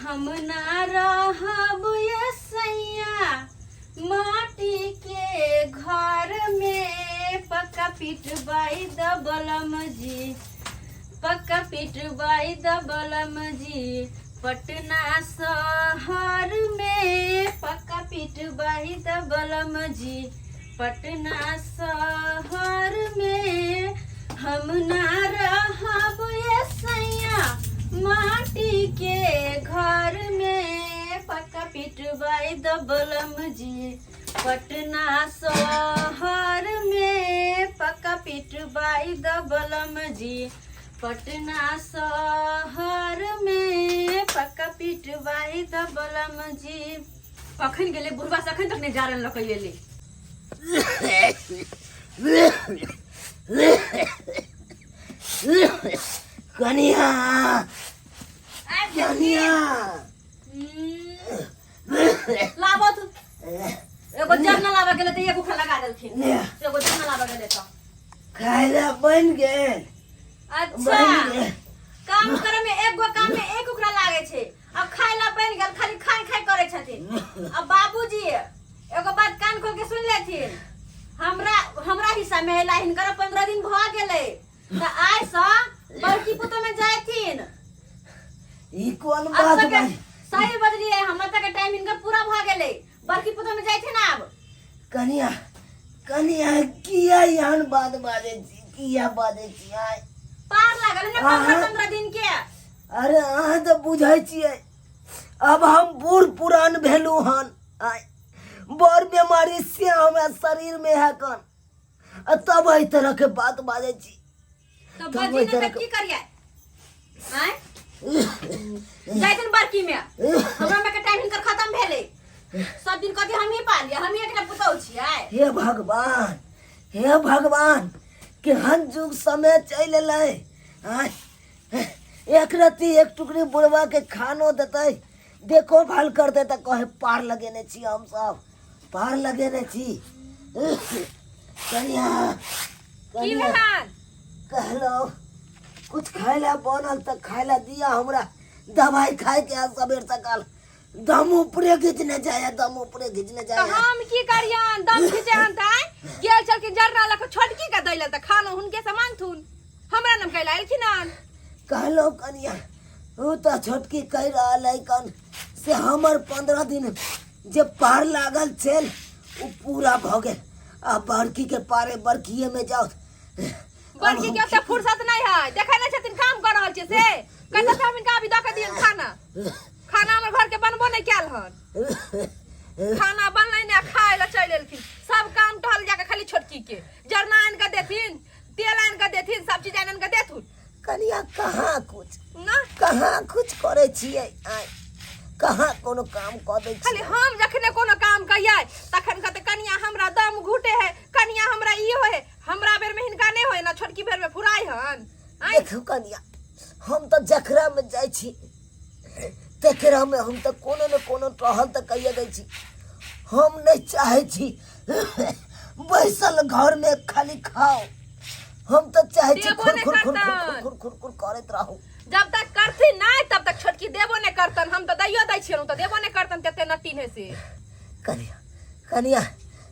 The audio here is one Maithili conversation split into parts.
हम ना रहब ये सैया माटी के घर में, पक्का पिटबाई दबलम जी, पक्का पिटबाई दबलम जी पटना शहर में, पक्का पिटबाई दबलम जी पटना शहर में। हम ना रहब ये सैया माटी के घर में, पक्का पिटबाई दबलम जी पटना शहर में, पक्का पिटबाई दबलम जी पटना शहर में, पक्का पिटबाई दबलम जी। कखन गेलै बुढ़बा से अखन तक नहि जारन लऽ कऽ एलै। कनिया, कनिया। लाबो तू एगो जरना लाबऽ गेलै तऽ एगो खा लगा देलखिन। एगो जरना लाबऽ गेलै तऽ खाय लए बनि गेल। अच्छा। बनि गेल। काम करे में एक गो काम में एक ओकरा लागे छै। अब खाय ला बनि गेल, खाली खाय खाय करे छथिन। अब बाबूजी एगो बात कान खोल के सुन लेथिन, हमरा हमरा हिस्सा में एला हिनकर 15 दिन भ गेलै तऽ आइ से बड़की पुतो में जायथिन। ई कोन अब बात तक बाज? सही बजलियै, हमरा तक टाइम हिनकर पूरा भ गेलै, बड़की पुतो में जायथिन आब। कनिया, कनिया, किया एहन बात बाजै छी? किया बाजै छी आइ? पार लागल ने 15 दिन के। अरे अहाँ तऽ बुझै छियै, अब हम बूढ़ पुरान भेलहुँ हन, आइ बड़ बीमारी से हमरा शरीर में है कन, आ तब एहि तरह के बात बाजै छी। तब तब बजी ओहि ने तरह तऽ की करियै? आँय, जाइथिन बड़की में। हमरा में के टाइम हिनकर खत्म भेलै। सब दिन कथी हमही पालियै, हमही एकटा पुतहु छियै। हे भगवान, हे भगवान, केहन जुग समय चलि एलै। आँय, एक रत्ती एक टुकड़ी बुढ़वा के खानो देतै, देखो भाल करतै तऽ कहे पार लगेने छी, हम सब पार लगेने छी। कनिया। की कनिया। भेलन? कहलो कुछ खाय ला बनल तऽ खाय ला दिया हमरा, दवाई खाय के है सबेर सकाल, दम ऊपरे घिचने जाय, दम ऊपरे घिचने तऽ जाय। हम की करियन? दम खींचे हन ताय गेल छलखिन जरना लऽ कऽ छोटकी के दै लेल, तऽ खाना हुनके से मांगथुन, हमरा नाम कैला एलखिन हन। कहलो कनिया, ओ तऽ छोटकी कहि रहल है कन से हमर 15 दिन जे पार लागल छल ओ पूरा भऽ गेल, आ बड़की के पारे बड़कीए में जाओ। बड़की के ओते फुर्सत नहीं है, देखै नहीं छथिन काम कर रहल छै से कतऽ से हम इनका अभी दऽ के दियन खाना? खाना हमर घर के बनबो नहीं कैल हन, खाना बनलै ने, खाय लए चलि एलखिन। सब काम टहल जाके खाली छोटकी के जरना आनि कऽ देथिन, तेल आनि कऽ देथिन, सब चीज आनि आनि कऽ देथुन। कनिया, कहाँ कुछ ना कहाँ कुछ करै छियै आइ? कहाँ कोनो काम कऽ दै खाली छियै? हम जखने कोनो काम कहियै तखन कहते कनिया हमरा दम घुटे है, कनिया हमरा ई होय है। हमरा बेर में हिनका नहीं होय ना, छोटकी बेर में फुराय हन। आँय? देखू कनिया, हम तऽ जकरा में जाइ छी तकरा में हम तऽ कोनो ने कोनो टहल तऽ कहिए दै छी। हम नहि चाहै छी बैसल घर में खाली खाओ, हम तऽ चाहै छी देबो खुर नहि खुर खुर खुर करतन। खुर खुर खुर करैत रहू। जब तक करथिन नहीं तब तक छोटकी देबो नहीं करतन। हम तो दैयो दै छियन, तऽ देबो नहीं करतन, तेते नटीन है से। कनिया, कनिया,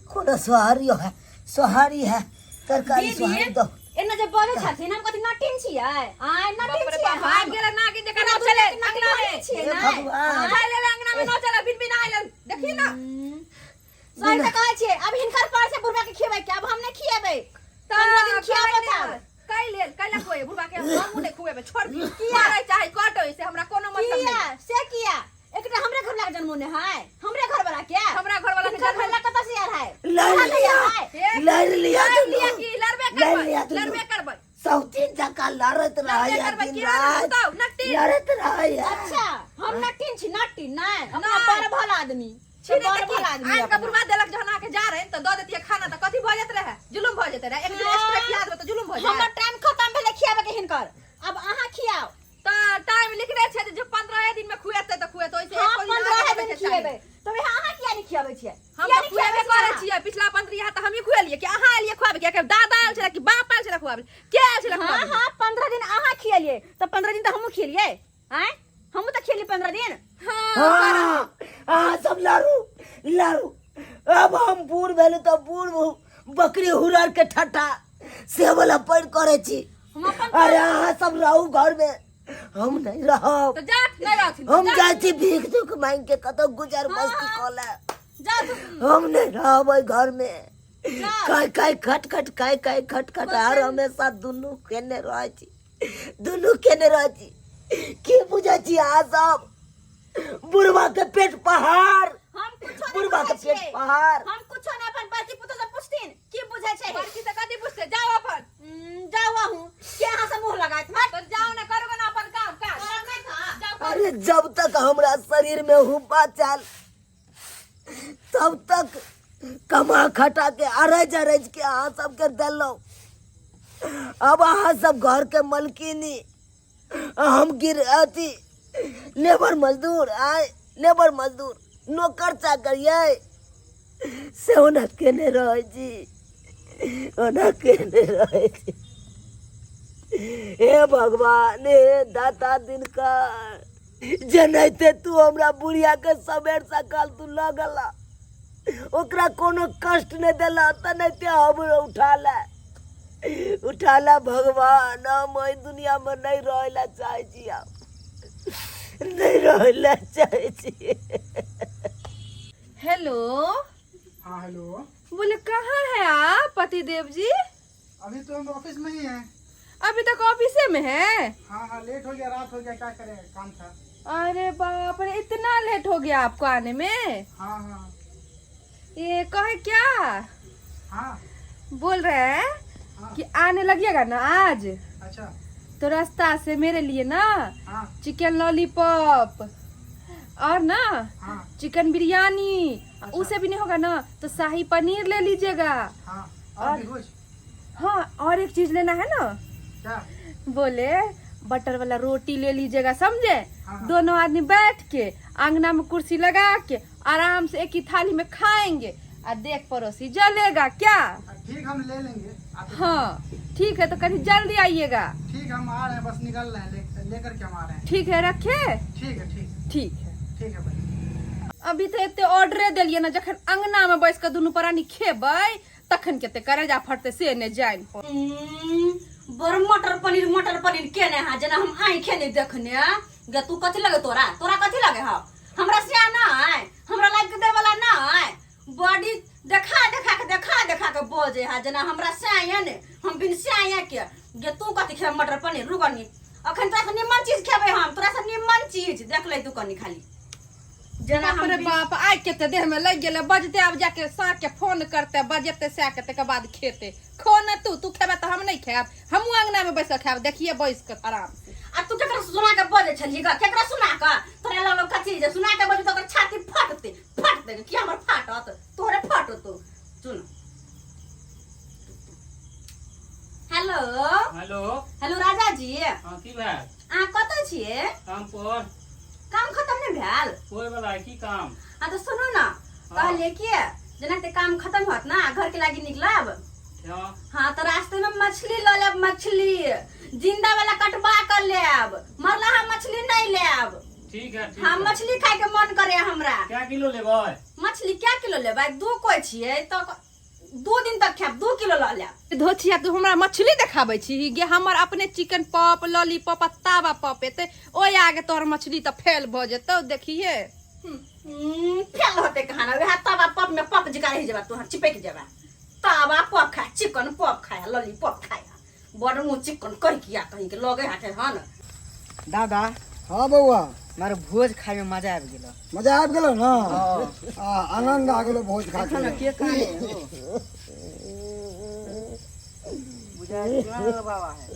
कोनो सोहारी है? सोहारी है तरकारी? दीदी, सोहारी दो। एना जे बजै छथिन, हम कथी नटिन छियै? आँय, नटिन बाप रे छियै बाप, हम? आबि गेलै नागिन जकाँ केना नौ चले दुनिया के अंगना में। नटिन छियै हे ने? भगवान। चले ले अंगना में, नौ चले बिन बिन आयल, देखी ना। सही तऽ कहै छियै, अब हिनकर पर से बुढ़बा के खिएबै के? अब हम नहि खिएबै। 15 दिन खियाबो तब। कै लेल कैला खुएबै बुढ़बा के? हम नहि खुएबै, छोड़ दी। किया रहे चाहे कटै से हमरा कोनो मतलब किया नहीं। से किया? एकटा हमरे घर वाला के जन्मो ने है, हमरे घर वाला के? हमरा घर वाला के हिनकर जन्म घर वाला कतऽ से आयल है? लड़ कहाँ से लिया। आयल है? लड़ लिया लड़ दुनू। लिया की लड़बे लड़ करबै? लिया दुनू। लड़बे करबै। सौतीन जकाँ लड़ैत लड़बे रहैया करबै। दिन किया ने राति बताउ नट्टी? लड़ैत रहैया। अच्छा, हम नटिन छी? नटिन नहि, अपना नहि। बड़ भला आदमी छीने बड़ तऽ की? भला आदमी आनि कऽ अपना। बुढ़बा देलक जहन अहाँके जा रहे तऽ दऽ देतियै खाना तऽ कथी भऽ जाइत रहै? जुलुम भऽ जेतै रहै? एक दिन एक्स्ट्रा खिया देबै तऽ जुलुम भऽ हमर जायत? टाइम खत्म भेलै खियाबे के हिनकर, अब अहाँ खियाओ। तऽ टाइम लिखने छै जे 15 दिन में खुएतै तऽ खुएतै, ओइसे हाँ, एको दिन 15 आगे दिन बढ़ैके खिएबै चाही। तऽ वएह अहाँ किया नहि खियाबै छियै? हम किया तऽ नहि खुएबे खियाबै करै छियै? छियै। पिछला 15 तऽ हमही खुएलियै कि अहाँ एलियै खुआबे? कियाकि दादा आयल छलै कि बाप आयल छलै खुआबे? के आयल छलै हाँ खुआबे? हाँ, 15 दिन अहाँ खिएलियै तऽ 15 दिन तऽ हमहूँ खिएलियै। आँय, हमहूँ तऽ खिएलियै 15 दिन। हाँ अहाँ सब लड़ू लड़ू। अब हम बूढ़ भेलहुँ तऽ बूढ़ बकरी हुरर के ठट्ठा से वाला पैर करै छी। हम अपन अरे अहाँ सब रहू घर में, हम नहीं रहब। तऽ जा, नहि रहथिन। हम जाइ छी भीख दुख मांगि के कतौ गुजर बस्ती कऽ लेब। जा तू। हम नहीं रहब ओहि घर में। जा। काय काय खट खट काय काय खट खट आर हमेशा दुनू केने रहै छी, दुनू केने रहै छी। की बुझै छी अहाँ सब? बुढ़वा के पेट पहाड़, हम कुछो नहीं बुढ़वा के बुझै पेट छियै। पहाड़। हम कुछो नहीं, अपन बड़की पुतोह से पूछथिन की बुझै छै। बड़की से कथी पूछते? जाओ अपन। जाओ अहूँ के अहाँ से मुंह लगायत मत। तऽ जाओ ने, करू ना अपन काम काज। करब नहि तऽ। जाओ करू। अरे जब तक हमरा शरीर में हुब्बा चल तब तक कमा खटा के अरज अरज के अहाँ सबके देलहुँ। अब अहाँ सब घर के मलकिनी, हम गिर अथी लेबर मजदूर आय, लेबर मजदूर नौकर चाकर ये से ओना केने रहै छी, ओना केने रहै छी। हे भगवान, हे दाता दिनकर, जेनाहिते तू हमरा बुढ़िया के सबेर सकाल तू लऽ गेला, ओकरा कोनो कष्ट नहि देला, तेनाहिते हमरो उठा ले, उठा ले भगवान। हम एहि दुनिया में नहीं रहै ला चाहै छी, आब नहीं रहै ला चाहै छी। हेलो। हाँ हेलो। बोले कहाँ है आप पतिदेव जी? अभी तो हम ऑफिस में ही हैं। अभी तक ऑफिसे में है? हाँ हाँ, लेट हो गया, रात हो गया, क्या करें, काम था। अरे बाप रे, इतना लेट हो गया आपको आने में? हाँ हाँ। ये कहे क्या? हाँ। बोल रहे हैं हाँ। कि आने लगिएगा ना आज? अच्छा। तो रास्ता से मेरे लिए ना हाँ। चिकन लॉलीपॉप और ना हाँ। चिकन बिरयानी। अच्छा। उसे भी नहीं होगा ना तो शाही पनीर ले लीजिएगा। हाँ, और भी कुछ? हाँ, और एक चीज लेना है ना। क्या? बोले बटर वाला रोटी ले लीजिएगा, समझे? हाँ। दोनों आदमी बैठ के आंगना में कुर्सी लगा के आराम से एक ही थाली में खाएंगे और देख पड़ोसी जलेगा क्या। ठीक, हम ले लेंगे आप। हाँ ठीक है, तो कभी जल्दी आइएगा। ठीक है, हम आ रहे हैं, बस निकल रहे हैं, लेकर के हम आ रहे हैं। ठीक है, रखे? ठीक है, ठीक। ठीक है। ठीक है भाई। अभी तो एते ऑर्डरे देलिए ना, जखन अंगना में बैस के दुनू प्राणी खेबै तखन कते करेजा फटते से ने जानि। बड़ मटर पनीर मटर पनीर केने हा, जेना हम आँखे नहीं देखने गे। तू कथी लगे तोरा? तोरा कथी लगे हा? हमरा से ना आय, हमरा लाइक they वाला ना आय। बॉडी देखा देखा के देखा देखा के बजे हा, जेना हमरा से आया ने, हम बिन से आया के गे। तू कथी खेबे मटर पनीर? रुकनी, अखन तोरा से निमन चीज खेबे हम, तोरा से निमन चीज देख ले तू कनी खाली। जेना बाप हम रे बाप, आइ के देह में लग गेलै, बजते आब जाके साँझ के फोन करते, बजेते सए के तकर बाद खेते। खो न तू, तू खेबे तऽ हम नहीं खायब, हमहूँ अंगना में बैस के खायब, देखिए बैस के आराम से। आ तू केकरा सुना के बजै छलियै ग? केकरा सुना के? तोरा लगलो कथी जे सुना के बजू तऽ ओकर छाती फटते फटते? की हमर फाटत? तोहरे फटत। सुन, हेलो। हेलो। हेलो राजा जी। हाँ, की भेल? अहाँ कतऽ छियै? काम पर। काम खत्म नहि भेल? होय वाला है की काम? हाँ तऽ सुनू ना, कहलियै कि जेना ते काम खत्म होत ना, घर के लागी निकलब। हाँ। हाँ तऽ रास्ते में मछली लऽ लेब, मछली जिंदा वाला कटवा कर लेब, मरलाहा मछली नहीं लेब। ठीक है, ठीक हाँ है। मछली खाय के मन करे हमरा। क्या किलो लेबै? मछली क्या किलो लेबै? दू कोइ छियै तऽ 2 दिन तक खायब, 2 किलो लऽ लेब। धोछिया, तू हमरा मछली देखाबै छी गे? हमर अपने चिकन पॉप लॉलीपॉप आ तावा पॉप एतै, ओहि आगे तोहर मछली तऽ फेल भऽ जेतौ, देखिए। फेल होते कहाँ ना, वएह तवा पप में पप जका रहि जेबा तू, चिपक जेबा। तवा पप खा, चिकन पप खाया, लॉलीपॉप खाया, बड़ मुँह चिकन कहि किया कहीं के लगे हाथे हन। दादा। हाँ बौआ। मारे भोज खाय में मजा आबि गेलो। मजा आबि गेलो ना? आ आनंद आ गेलो भोज खा देखो ना के। के काने हो बुझाय चुनालाल बाबा है।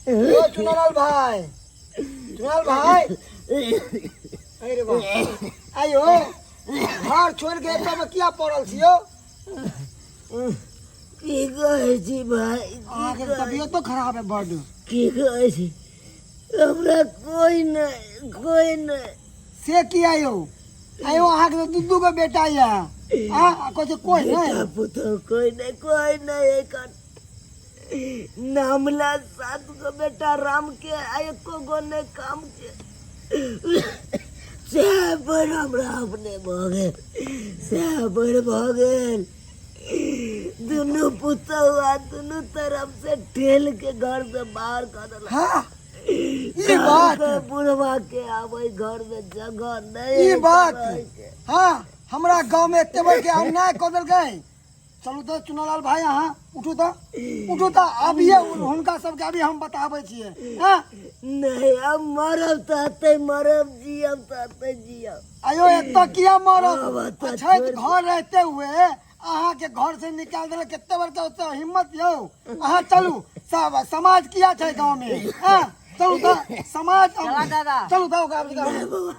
ओ चुनालाल भाई, चुनालाल भाई, अरे बा आयो, घर छोड़ के एतऽ में किया पड़ल छियो? की कहै छी भाई? अहाँके तबियतो खराब है बड्ड। की कहै छी, हमरा कोई नहीं, कोई नहीं। से किया यौ? आयो, अहाँके तऽ दू दू गो बेटा यऽ, आ कहै छै कोई बेटा नहीं? पुतोह कोई नहीं, कोई नहीं एखन। नाम ला सात गो बेटा राम के आ एको गो नहि काम के सएह बड़ हमरा अपने भऽ गेल सएह बड़ भऽ गेल दुनू पुतहु आ दुनू तरफ से ठेल के घर से बाहर कऽ देलक हाँ ई बात बुढ़वा के आबै घर में जगह नहीं ई बात हाँ हमरा गांव में एते बड़ के अन्याय कऽ देलकै चलू तऽ चुनालाल भाई अहाँ उठू तऽ उठू तऽ अभिये हुनका सबके अभी हम बताबै छियै हाँ नहीं अब मरब तऽ अतै मरब जियब तऽ अतै जियब आयो एतऽ किया मरब आब तऽ अछैत छोड़ि घर रहते हुए अहाँ के घर से निकाल देलक कते बड़का ओते हिम्मत यौ अहाँ चलू सब समाज किया छै गाँव में हाँ चलू तऽ समाज चला दादा। चलू तऽ ओकरा नहीं बौआ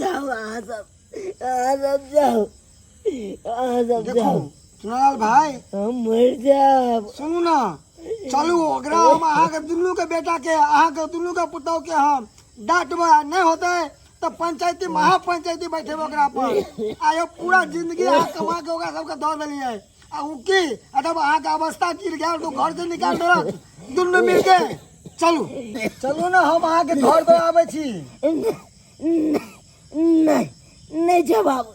जाओ अहाँ सब अहाँ सब जाओ अहाँ सब देखू जाओ चुनालाल भाई हम मरि जायब सुनू ना चलू ओकरा हम अहाँके दुनू के बेटा के अहाँके दुनू के पुतहु के हम डांटबै आ नहि होतै तऽ पंचायती महापंचायती बैठेबै ओकरा पर आयो पूरा जिंदगी अहाँ कमा के ओकरा सबके दऽ देलियै आ ओ की आ जब अहाँके अवस्था गिर गेल तऽ घर से निकाल देलक दुनू मिल के चलू चलू ने हम अहाँके घर पर आबै छी नहि नहि जवाब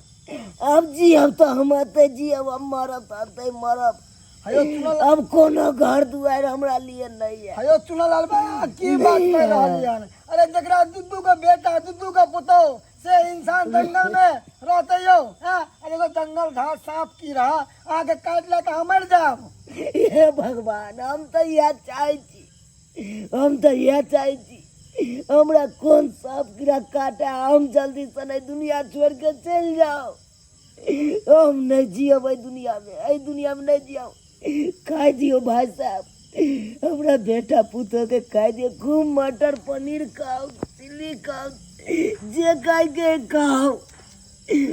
अब जियब तऽ हम एतै जियब अब मरब तऽ एतै मरब हयो चुनल अब कोनो घर दुआरि हमरा लिए नहीं है हयो चुनलाल भाई अहाँ की बात कर रहल हन अरे जकरा दू दू गो बेटा दू दू गो पुतोह से इंसान जंगल में रहते यौ हैं अरे एगो जंगल घास सांप कीड़ा अहाँके काटि लेत अहाँ मरि जायब हे भगवान हम तऽ इएह चाहै छी हम तऽ इएह चाहै छी हमरा कोन सांप कीड़ा काटे हम जल्दी से नहीं दुनिया छोड़ के चलि जाओ हम नहीं जियब एहि दुनिया में एहि दुनिया में नहीं जियब खाइ दियौ भाई साहब हमरा बेटा पुतोह के खाइ दियौ खूब मटर पनीर खाओ चिल्ली खाओ जे खाइके खाओ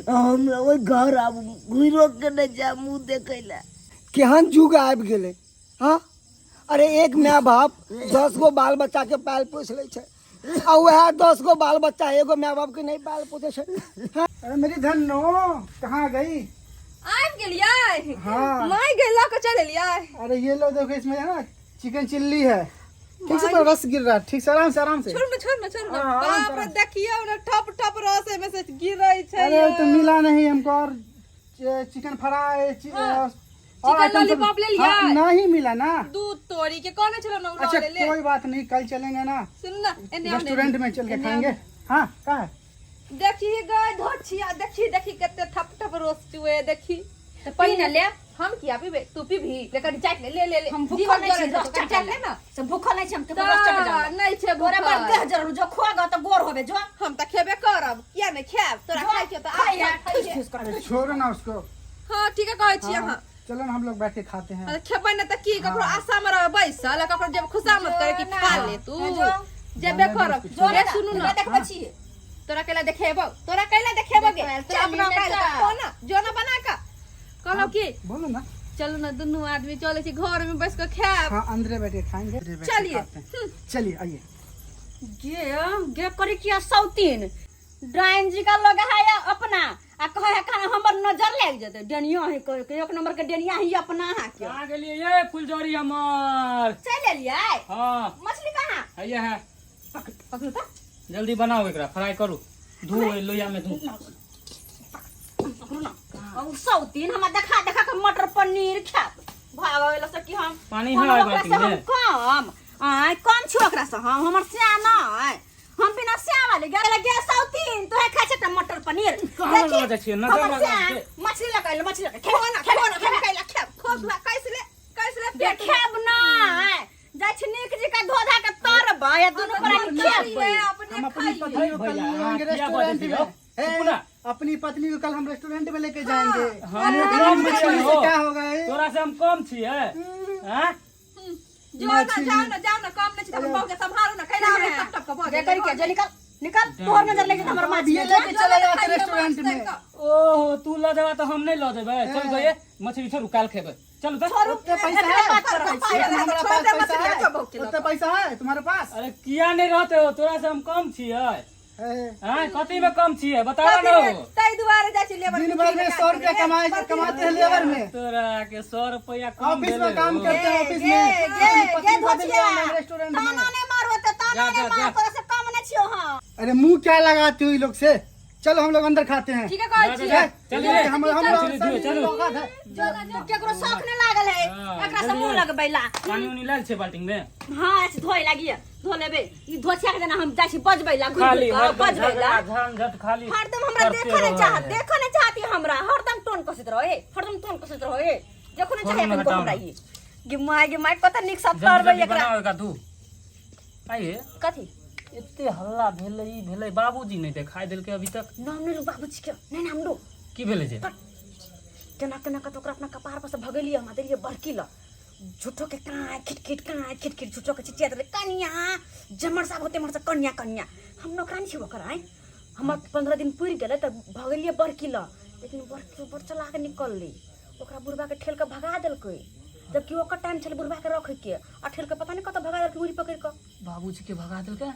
हम ओहि घर आब घुरो के नहीं जायब मुँह देखै लए केहन युग आबि गेलै हाँ अरे एक माय बाप 10 गो बाल बच्चा के पाल पोस लै छै आ वएह 10 गो बाल बच्चा एगो माय बाप के नहीं पाल पोसै छै हाँ? अरे मेरी धन नो कहाँ गई आबि गेलियै हाँ। माय गेल लऽ कऽ चलि एलियै अरे ये लो देखो इसमें है ना चिकन चिल्ली है ठीक से तो रस गिर रहा है ठीक से आराम से आराम से छोड़ू ने छोड़ू ने छोड़ू ने हाँ, आराम से, बाप रे देखियौ ने ठप ठप रस एहिमे से गिरै छै अरे वो तो मिला नहीं हमको और चिकन फ्राई हाँ। और चिकन आइटम सब- लॉलीपॉप ले लिया? हाँ, नहीं मिला ना दूध तोरी के कहने छलो ना अच्छा ले ले कोई बात नहीं कल चलेंगे ना सुन ना एने आओ ने। रेस्टोरेंट में चल के एने खाएंगे आओ। हाँ कहाँ है देखी गए धोछिया देखी देखी कते ठप ठप रोस चुए देखी तऽ पी ने ले हम किया पीबे तू पीबी लेकिन चाट ले ले ले ले हम भूखल जीवन नहीं छी जरै रस छौ, चाट चाट ले ले ना से भूखल नहीं छी हम केकरो रस चाटे तऽ जाब नहीं छै तोरे बड़ भूखल देह जरूर जो खुआ तऽ गोर होबे जो हम तऽ खेबे करब किया नहीं खायब तोरा जो खाइ के तऽ खाइ आ है, खाइ ठुस कर अरे छोड़ो ना उसको हां ठीक है कहै छी अहाँ चलो ना हम लोग बैठ के खाते हैं अरे खेबै ने तऽ की ककरो आशा में रहबै बैसल आ ककरो जब खुशामद करे कि खा ले तू जो। जेबे करब जो ए सुनू ना देखबै छी तोरा कैला देखेबो तोरा कैला देखेबो गे देखबै, तोरा अपना चली ने कैला तऽ। खो ना जो ना बना का कहलौ की बोलो ना चलू ना दुनू आदमी चलै छी घर में बैस के खायब हाँ अंदर बैठ के खाएंगे अंदर बैठ के चलिए। खाते हैं। चलिए आइए गे गे करे किया सौतीन डाइन जी का लगे है अपना आ कहे है खाना हमर नजर लागि जेतै डेनियो है कहे के एक नंबर के डेनिया ही अपना अहाँ के कहाँ गेलियै ये फुलझड़ी हमर चलि एलियै हाँ मछली कहाँ हैया है पकड़ू तऽ जल्दी बनाओ एकरा फ्राई करू धू ओहि लोहिया में धू पकड़ू ना ओ सौतीन हमरा देखा देखा के मटर पनीर खायब भाग गेल से कि हम पानी कोनो है ओकरा बाल्टी से हम में? कम आय कम छी ओकरा से हम हमर सिया नहि हम बिना सिया वाले गेल गे सौतीन तोहे खाइ छै तऽ मटर पनीर कहाँ देखी, लऽ जाइ छियै? नजर हमर लगा सिया के। मछली लगा मछली लगा खो ना खो ना हम कैला खायब खो धुआ कैसे ले कैसे ले पेट में। देखेब नहि जाइ छी नीक जकाँ धो धा के तरबै आ दुनू प्राणी खेबै अपने हम अपनी खाइए पत्नी को कल भैया, ले आएंगे क्या रेस्टोरेंट बजै में छियौ? ए, चुप ना। अपनी पत्नी को कल हम रेस्टोरेंट में लेके जाएंगे हम कम मछली छियै से हो। क्या हो गए तोरा से हम कम छियै हैं जो ना जाओ ना जाओ ना कम नहीं छै त हम बहू के सम्हारू ना कैला हम टप टप के भऽ जे गेल करी के जो निकल निकल तोहर नजर लागि जेतै हमर माछ ये लेके चले जाते रेस्टोरेंट में ओहो तू लऽ जेबा तऽ हम नहि लऽ जेबै चल गए मछली छोड़ू काल्हि खेबै चलू तऽ उतने पैसा एकरे है बात कर रहल छी इतना हमारा छोड़ पास दे पैसा मछली, है अच्छा बहू के लऽ उतने पैसा है तुम्हारे पास अरे किया नहि रहते हो तोरा से हम कम छियै आँय कथी में कम छियै बताओ कथी न में? ताहि दुआरे जाइ छी लेबर दिन भर में 100 रुपया कमाए, कमाते हैं लेबर में। तोरा के 100 रुपया कम ऑफिस में भेलै काम हो। करते हैं, ऑफिस गे में। गे अपनी गे पत्नी को धोचिया, दिया ऑनलाइन रेस्टोरेंट में। ताना नहीं मारो त ताना जा, नहीं जा, मारो, जा। तोरा से कम नहीं छियो हम। अरे मुंह क्या लगाती हो ये लोग से? चलो, हम लोग अंदर खाते हैं। ठीके कहै जा, छी। जा, चलिए। हम चलिए, चलिए, चलो। औकात है। तो केकरो शौक नहीं लागल है हाँ, एकरा से जल्दी। मुंह लगबैला। पानी उनी लाल छै बाल्टीन में? हाँ, ऐसे धोए लागिए, धो लेबे। ई धोछिया के जेना हम जाइ छी बजबैला घुरि खाली घुरि कऽ हरदम बजबैला। झगड़ा झंझट खाली हरदम हमरा करते देखऽ नहीं रहै चाहत है। देखऽ नहीं चाहती हमरा। हरदम टोन कसैत रहे, हरदम टोन कसैत रहे। देखो नहीं चाहे छोड़ू ना, कनिको हटाउ हमरा। ना। ई गे माय, गे माय, कते नीक से जल्दी तरबै जल्दी एकरा। बनाओ एकरा दू आइए। कथी? एते हल्ला भेलै, ई भेलै, बाबूजी नहि देखाइ देलकै अभी तक। नाम नहि लू बाबूजी के, नहि नाम लू। की भेलै जे? केना केना कऽ तऽ ओकरा अपना कपार पर से भगेलियै हम आ देलियै बड़की लग। झूठो के काँय खिट खिट, काँय खिट खिट, झूठो के चिचिया देलै कनिया। जेम्हर से आबो तेम्हर से कनिया कनिया। हम नौकरानी छी ओकर? आँय, हमर 15 दिन पुरि गेलै तऽ भगेलियै बड़की लग, लेकिन बड़की बड़ चला के निकललै। ओकरा बुढ़बा के ठेल कऽ भगा देलकै, जबकि ओकर टाइम छलै बुढ़बा के रखैके, आ ठेल कऽ पता नहि कतऽ भगा देलकै उड़ी पकड़ि कऽ। बाबूजी के भगा देलकै?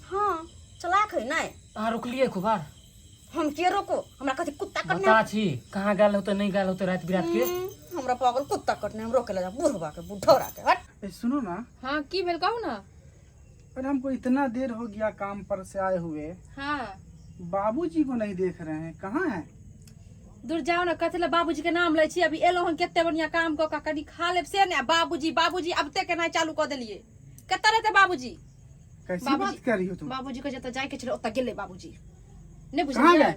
हँ, चलाक है नहि? अहाँ रोकलियै खूब बार? हम के रोको? हमरा कथी कुत्ता कटने? बता छी कहाँ गेल होतै, नहि गेल होतै राति बिरात के? हमरा पागल कुत्ता कटने, हम रोके लगा बुढ़बा के, बुढ़ौरा के, हट। ए, सुनो ना। हाँ, की भेल? कहू ना। पर हमको इतना देर हो गया काम पर से आए हुए। बाबूजी को नहीं देख रहे हैं, कहाँ है? दूर जाओ ना, कथी लए बाबूजी के नाम लै छी? अभी एलहुँ हन कते बढ़िया काम कऽ कऽ, कनि खा लेब से ने, आ बाबूजी बाबूजी अबते केनाइ चालू कऽ देलियै। कतऽ रहतै बाबूजी? कैसी बाबूजी- बात कर रही हो तुम? बाबूजी के जतऽ जाय के छलै ओतऽ गेलै बाबूजी। नहि कहाँ बुझलियै? गए?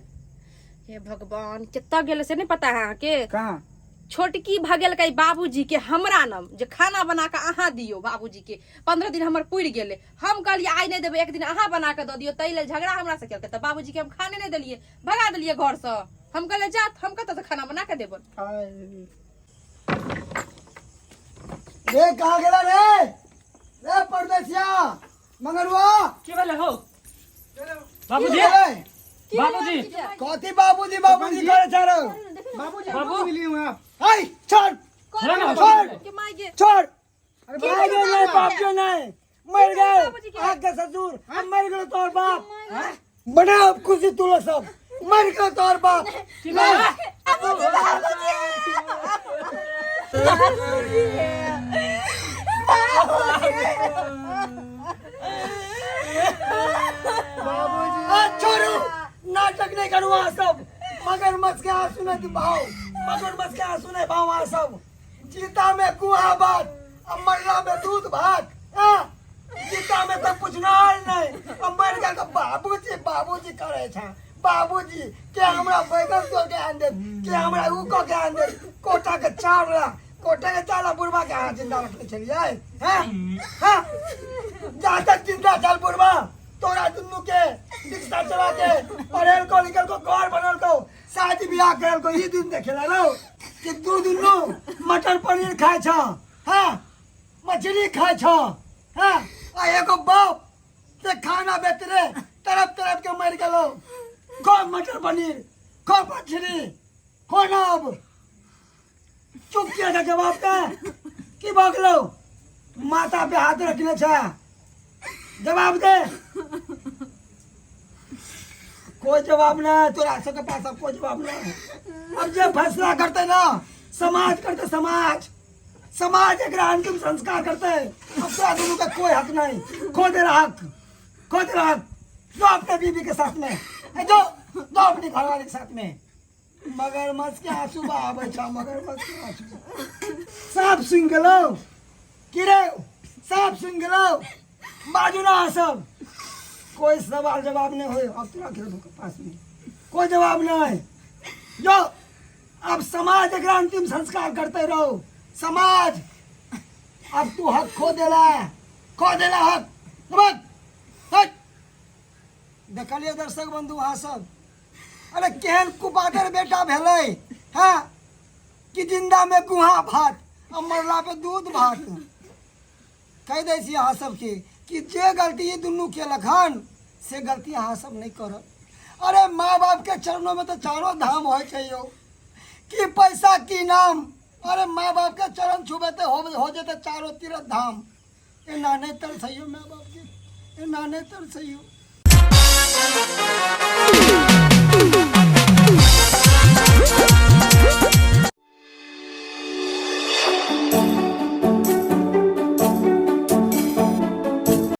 हे भगवान, कतऽ गेलै से नहि पता है अहाँके? कहाँ? छोटकी भगेलकै बाबूजी के हमरा नाम जे खाना बना कऽ अहाँ दियौ बाबूजी के। 15 दिन हमर पुरि गेलै। हम कहलियै आइ नहि देबै, एक दिन अहाँ बना कऽ दऽ दियौ। ताहि लेल झगड़ा हमरा से केलकै, तऽ बाबूजी के हम खाने नहि देलियै, भगा देलियै घरसँ। हम कहलियै जात, हम कतऽ से खाना बना कऽ देबनि? आए। रे, कहाँ गेला रे? रे परदेसिया मंगरुआ! की भेलै हो बाबूजी? रे, बाबूजी! कथी बाबूजी बाबूजी करे छा रहो? बाबूजी, बाबू। हमको मिली हुए आप। हाय, छोड़! छोड़ो ना। छोड़! के माय गे! छोड़! अरे मर गए नहीं, बाप के नहीं मर गए आग के ससुर। हम मर गए तोर बाप बना। अब खुशी तू लोग सब, मर गए तोर बाप। की भेलै? बाबूजी, बाबूजी! आ, छोड़ू, नाटक नहीं करू अहाँ सब। मगरमच्छ के आंसू नहीं भाव, मगरमच्छ के आंसू नहीं भाव अहाँ सब। जीता में कुआ बात अब मरला में दूध भात। हाँ? जीता में तो पूछना नहीं, अब मर गया तो बाबूजी बाबूजी करे छा। बाबूजी के हमरा बैगन तोड़ के आन दे, के हमरा ऊ क के आन दे। कोटा के चार ला, कोटा के चार ला बुढ़वा के अहाँ जिंदा रखने छलियै हैं? हाँ, जहाँ तक जिंदा चल बुढ़वा, तोरा दुनू के रिक्शा चला के पढ़ेल को, लिखल को, घर बनल को, शादी बियाह करल को, ई दिन देखेला लो कि दू दुनू मटर पनीर खाय छ, हाँ, मछली खाय छ, हाँ, आ एगो बाप से खाना बेचरे तरफ तरफ के मर गेलो। खो मटर पनीर, खो मछली, खो ना। अब चुप किया था जवाब दे की भगलो? माथा पे हाथ रखने छा, जवाब दे। कोई जवाब ना है तोरा सबके पास, अब कोई जवाब ना है। अब जे फैसला करते ना समाज करते, समाज, समाज एकरा अंतिम संस्कार करते। अब तोरा दोनों का कोई हक नहीं। खो दे रहा हक, खो दे रहा हक। जो अपने बीबी के साथ में ए, जो जो अपनी घरवाली के साथ में। मगरमच्छ के आंसू बहाबै छ, मगरमच्छ के आंसू। साफ सुनि गेलौ की रे? साफ सुनि गेलौ? बाजू ना अहाँ सब। कोई सवाल जवाब नहीं हो अब तोरा के पास में, कोई जवाब नहीं। जो अब समाज एकरा अंतिम संस्कार करते रहो समाज। अब तू हक खो देला, खो देला हक। हट, हट। देखलियै दर्शक बंधु अहाँ सब, अरे केहन कुपातर बेटा भेलै हाँ कि जिंदा में गुहा भात आ मरला पे दूध भात। कहि दै छी अहाँ सबके कि जे गलती ई दुनू केलक हन से गलती अहाँ सब नहि करब। अरे माँ बाप के चरणों में तऽ चारो धाम होइ छै यौ। की पैसा, की नाम, अरे माँ बाप के चरण छुबे तऽ हो जेतै चारो तीर्थ धाम। एना नहि तरसैयौ माय बाप के, एना नहि तरसैयौ। है।